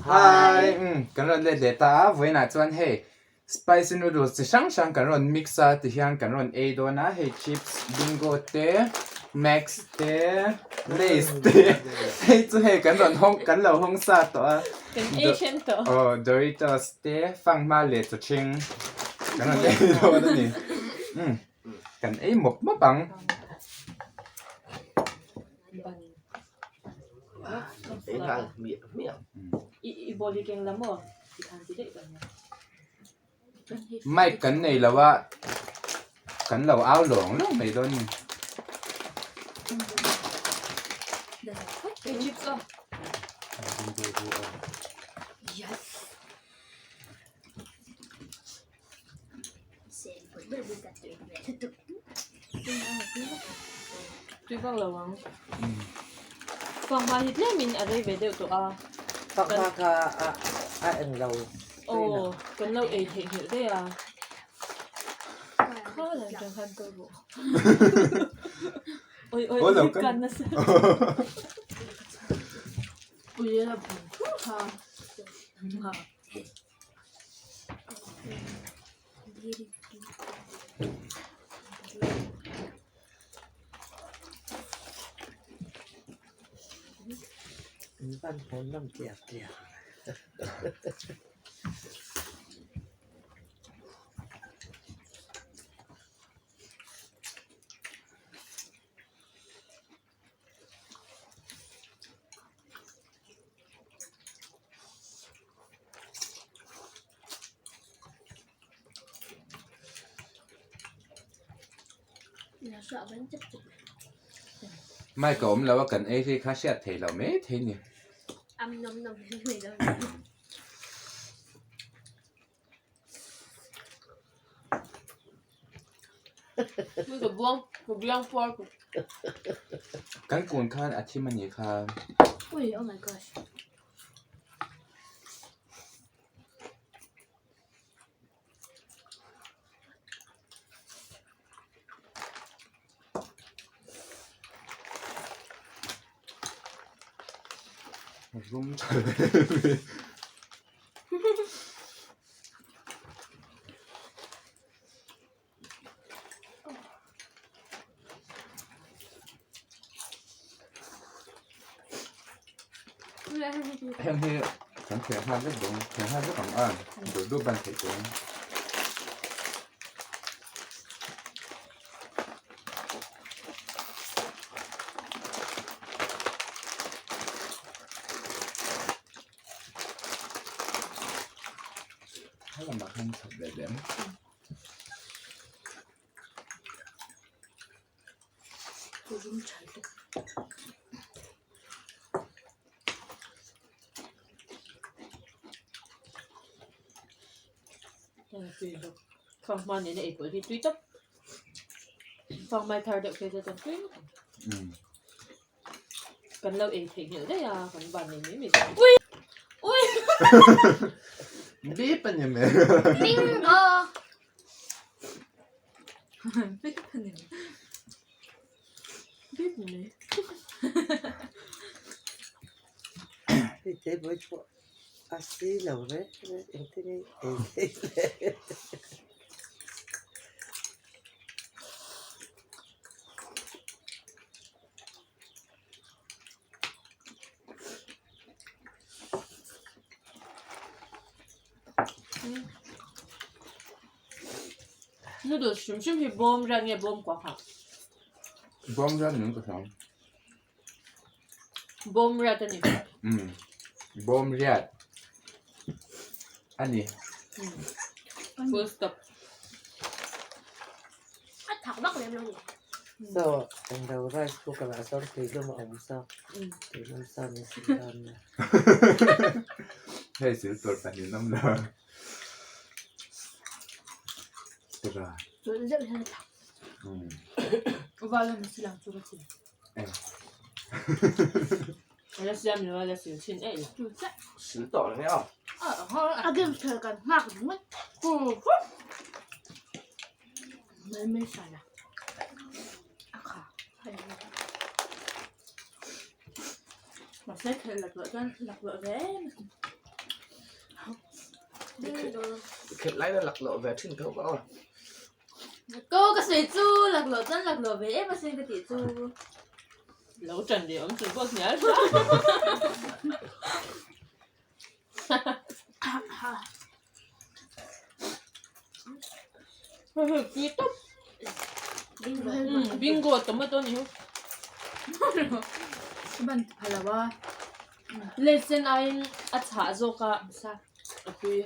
Hi! Umm kan rawn let leh ta a, vawiinah chuan hei spicy noodles chi hrang hrang kan rawn mix a tihian kan rawn ei dawn a, hei chips bingo te max te lays te hei chu hei kan rawn hawng kan lo hawng sa tawh a Kan ei then tawh. Aw Doritos te fanghma leh chawthring kan rawn ei dawn a ni. Umm kan ei mawp mawp ang. Mic kan nei lo a kan lo au lawng lawng mai dawn a ni. Tui vak lo ang. Fanghma hi tlemin a rei ve deuh tawh a. Fanghma kha a a eng lo. Aw, kan lo ei theihnghilh daih a. Kha lam tang khan ka ruh. Oi oi oi kan nasa. Ui a bun thur kha. Ha. In van hawn lam tiak tiak. Mic a awm lo a kan ei hi kha hriat thei lo mai thei ni. Kan kun khan a thim a nih kha. Rum tha hle mai. Heng hi kan theh nghal vek dawn theh nghal vek ang a duh duh ban theih dawn. Helamah khan chhawp leh lem. Fanghma nena ei pawh hi tui tak. Fanghma thar deuh phei chu chuan tui ngawt ang. Kan lo ei theih nghilh daih a, kan ban nei mai mai chu. Ui! Ui! Bip a ni mai. Bingo! Bip a ni mai. Bip ni mai. Hei te bawi pawh a si lo reng reng engtin nge ei theih le. Noodles hrim hrim hi bawm riat nge bawm kuah kha? Bawm riat niin ka hria. Bawm riat a ni. Umm bawm riat a ni. Full stop. A thak vak lem lo ni. So englo rice cooker ah sawn tuilum a awm sa tuilum sa ni si dan nia. Hei sil tur pahnih an awm lo. Tira. Chawlh zeuh hian a thak. Uvala ni silang chu ka chim. Ala siam lo ala sil thin eih lo. Chu chiah. Sil tawh lo nia. A game khel kan nghak ringawt. Mai mai sala. A kha. Mahse khel laklawh chuan laklawh ve em. Khelh lai na laklawh ve thin tho bawk a. Ko ka sawi chu laklawh chuan laklawh ve em asin ka tih chu. Lo ṭan leh awm chung pawh hnial hram. Tui tawp. Bingo tomato ni ho. Ban phalo a. Lesen aiin a chhah zawk a a tui.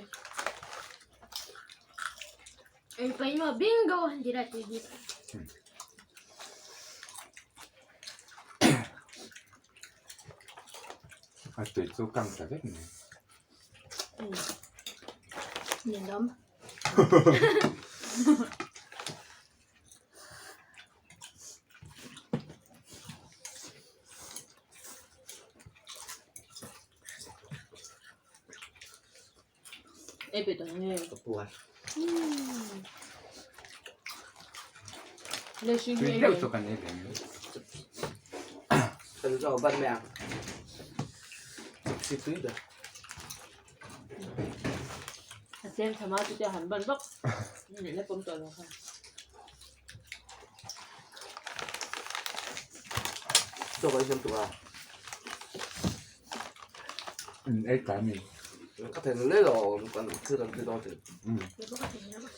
Bingo han ti la tui bik. A tui chu kang ta vek mai. Ninawm. Ei pe tawh nge. Ka puan. Le hring Tui ei deuh ve. chu kan ei ve mai. Kan zo ban mai ang. Chipsi tui ber. A tlem thama chutia han ban vak. La pawm tawh lo kha. Chaw kan siam tura. Ei tlai mi. Ka thei le lo kan thil kan ti dawn thin.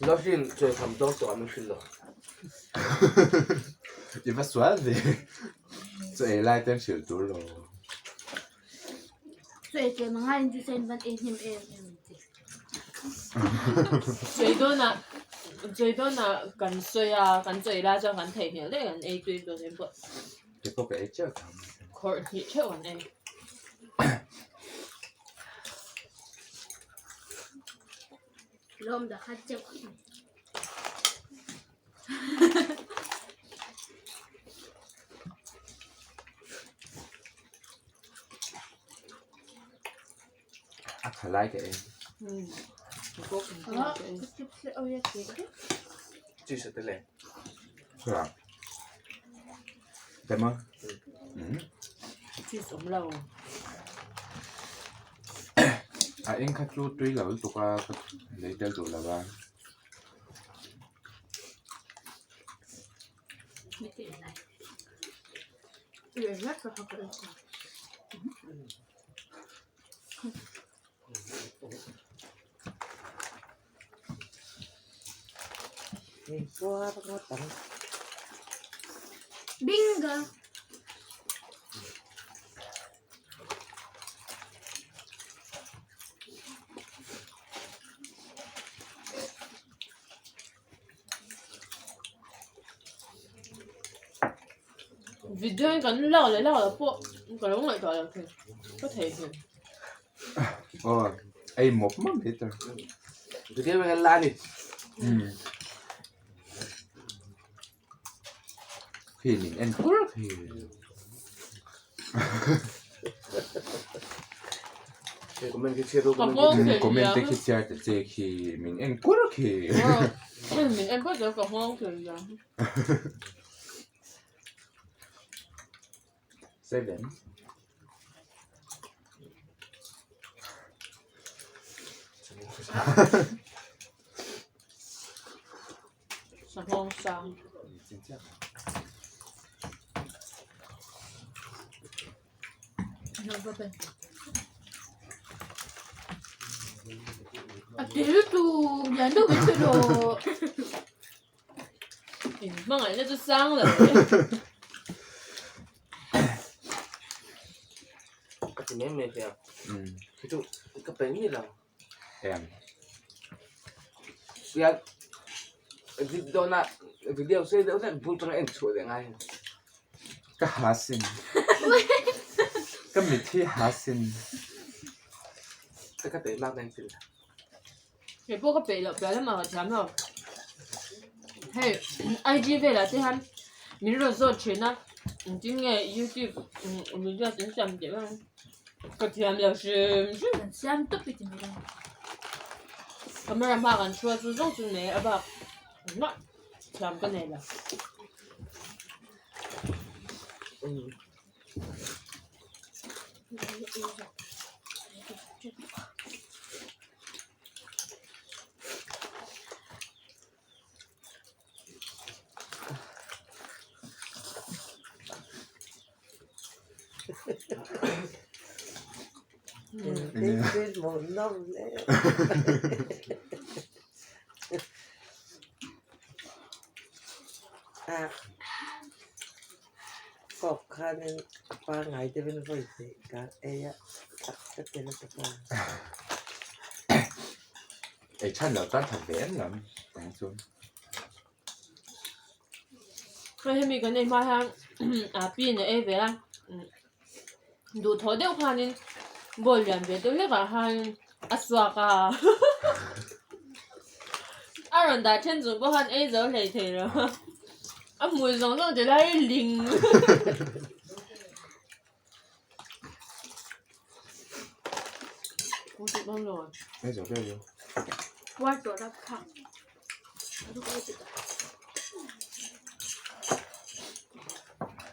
Lo hrin chawi kham dawn tawh a min hrilh lo. I va sual ve. Chaw ei lai ten hrilh tur lo. Chaw ei tlem a ngai in chu sen van ei hnem em em ang che. Chawi dawnah chawi dawnah kan sawi a kan chawi lai chuan kan theihnghilh daih kan ei tui dawn em pawh. Ke pawh ka ei chiah tham. Khawrh hnih theuh an ei. Lawm dah khat cheuh khawp mai. A tha lai ka ei. Cheese te le. Sure. Te ma. Cheese awm lo. A eng kha chu tui lo lutuk a ka lei tel duh lo a. Bingo! Video in kan lak leh lak loh pawh ka lo ngaihtuah lo thei ka thei thei. Aw ei mawp mawp mai tur. Video in kan la a ni. Khi min en kur khi. Comment khi chhiar comment Comment te khi chhiar ta che khi min en kur khi. Min en phawt ka nghawng thei nia. 7. Sanghawng sang. A til tur lian deuh in ti rawh. In hmangaihna chu sang lo e. Ka ti mai mai hle a. Chu ka pe ngei lo. Em. Sia video na video sei deuh hlek bul tanga en chhuah leh ngai. Ka ha sin. Ka mit hi ha sin. Ka pe mak na sin. Kei pawh ka peih loh piah lamah ka thiam lo. Hei IG velah te hian min rawn zawt thin a, engtin nge youtube video tin siam tih vel ka thiam lo hrim hrim. Kan siam tawp i ti mai lo. Camera hma kan hruai chu zawng chu nei a bak engmah thiam ka nei lo. Engtin hmuh nawm hle. A kawp khanin a pangngai deuhin vawi hnih ka ei a, tak ka ti lutuk a. Ei chhan loh chuan that ve em lam ang chu. Hei hemi kan ei hma hian a pi in a ei ve a, duhthawh deuh khanin bowl lian ve deuh hlekah khan a suak a, a rawn dah then chung pawh khan ei zo hlei thei lo a, a hmui zawng zawng ti lai ling.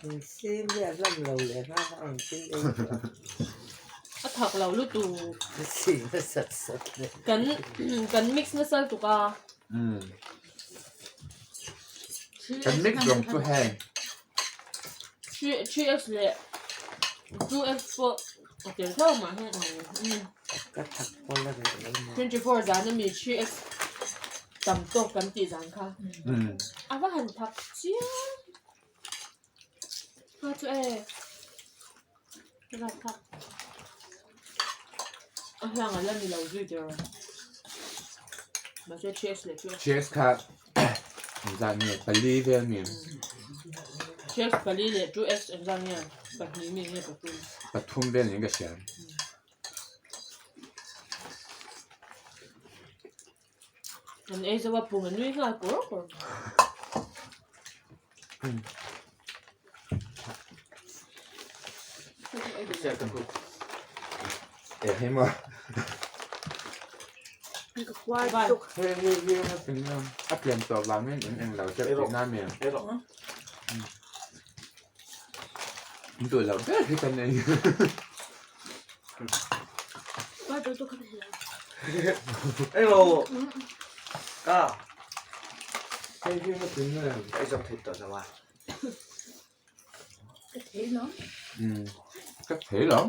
Insim hi a hlawm lo leh nghal a engtin ei tawh ang. A thak lo lutuk. Sim nasa sat leh. Kan kan mix nasa lutuk a. Kan mix zawng chu hei. 3x leh 2x pawh a tel tho mah hi Ka thak pawl a reh lo maw. 24 zan ami 3x tam tawk kan tih zan kha a va han thak chiang kha chu e ka thak a hlang a la ni lo zui der mahse 3x leh 2x 3x kha Engzat nge pali vel mi? 3x pali leh 2x engzat nge pahnih mi nge pathum? Pathum vel niin ka hria. Kan ei zo a pum a nui nghal kur kur. Eh hei maw. Vai. Hei hei hei a pin na a pian tawh vangin in englo deuh tihna a mi? Duh loh ber hi ka nei. Hei hi a pin na. Ka thei lo.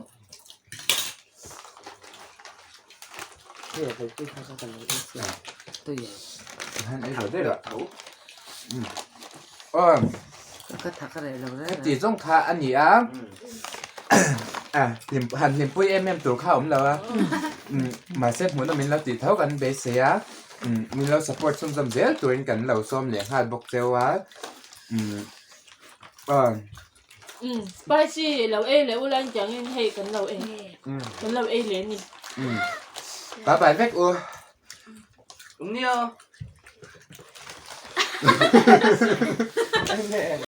Han ei rawh daih rawh. Aw. Heti zawng kha a ni a. Han hlimpui em em tur kha a awm lo a. Mahse hmuhnawm min lo tih tho kan beisei a. Min lo support chhunzawm zel turin kan lo sawm leh nghal bawk cheu a. Umm spicy lo ei leh ula in tiangin hei kan lo ei kan lo ei leh a ni. Bye bye vek u. Nia.